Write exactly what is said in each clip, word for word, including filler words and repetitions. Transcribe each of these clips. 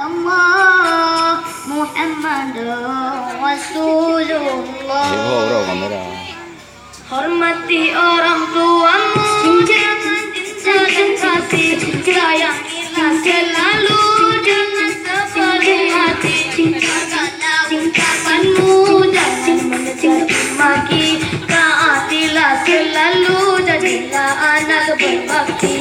Allah Muhammadur Rasulullah. Hormati orang tuamu dengan cinta dan kasih, sayangilah selalu dengan sepenuh hati. Jagalah ucapanmu, jangan mencaci maki, taatilah selalu, jadilah anak berbakti.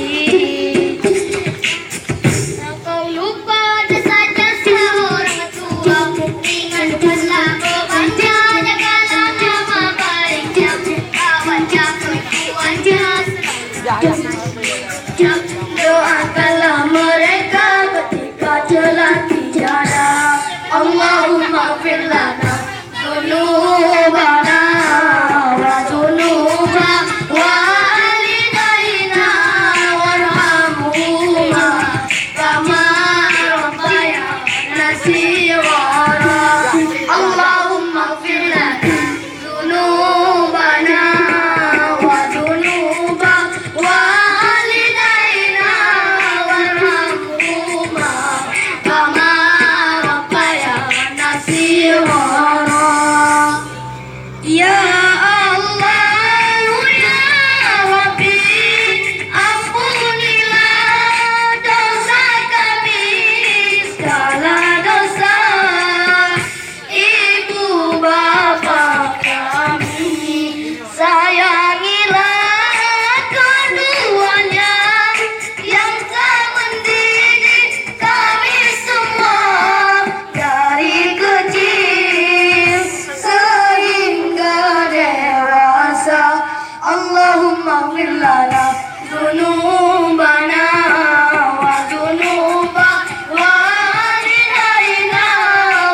Kau lupa jasa-jasa orang tua, ringankanlah bebannya, jagalah nama baiknya, rawatlah perempuannya. Doakanlah mereka ketika telah tiada. Allahumma fir lana ذنوبنا وذنوب والدينا وارحمهما كما ربيانا صغارا. اللهم اغفر لنا ذنوبنا وذنوب والدينا وارحمهما كما ربيانا صغارا. Ya Allah, ya Rabbi, ampunilah dosa kami, segala dosa ibu bapa kami. Sayangilah keduanya yang telah mendidik kami semua dari kecil sehingga dewasa. Allahumma fir lana ذنوبنا وذنوب والدينا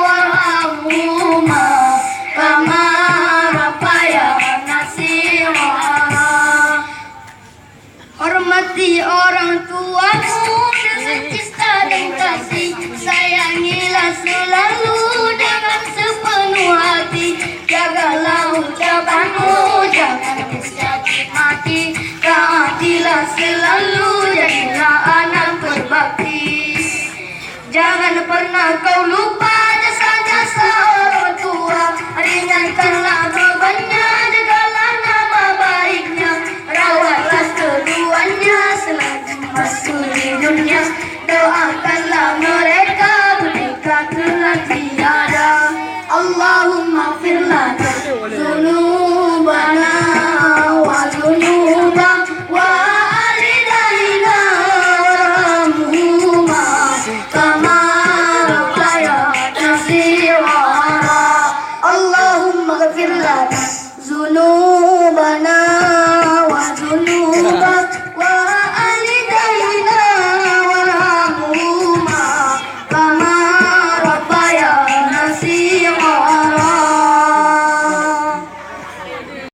وارحمهما كما ربيانا صغارا. Hormati orang tuamu dengan cinta dan kasih, sayangilah selalu dengan sepenuh hati. Jagalah ucapanmu, jangan mencaci maki, taatilah selalu, jadilah anak berbakti. Jangan pernah kau lupa jasa-jasa orang tua, ringankanlah bebannya, jagalah nama baiknya, rawatlah keduanya selagi masih di dunia. Doakanlah mereka ketika kelak tiada. اللهم اغفر لنا ذنوبنا وذنوب والدينا وارحمهما كما ربيانا صغارا. اللهم اغفر لنا ذنوبنا وذنوب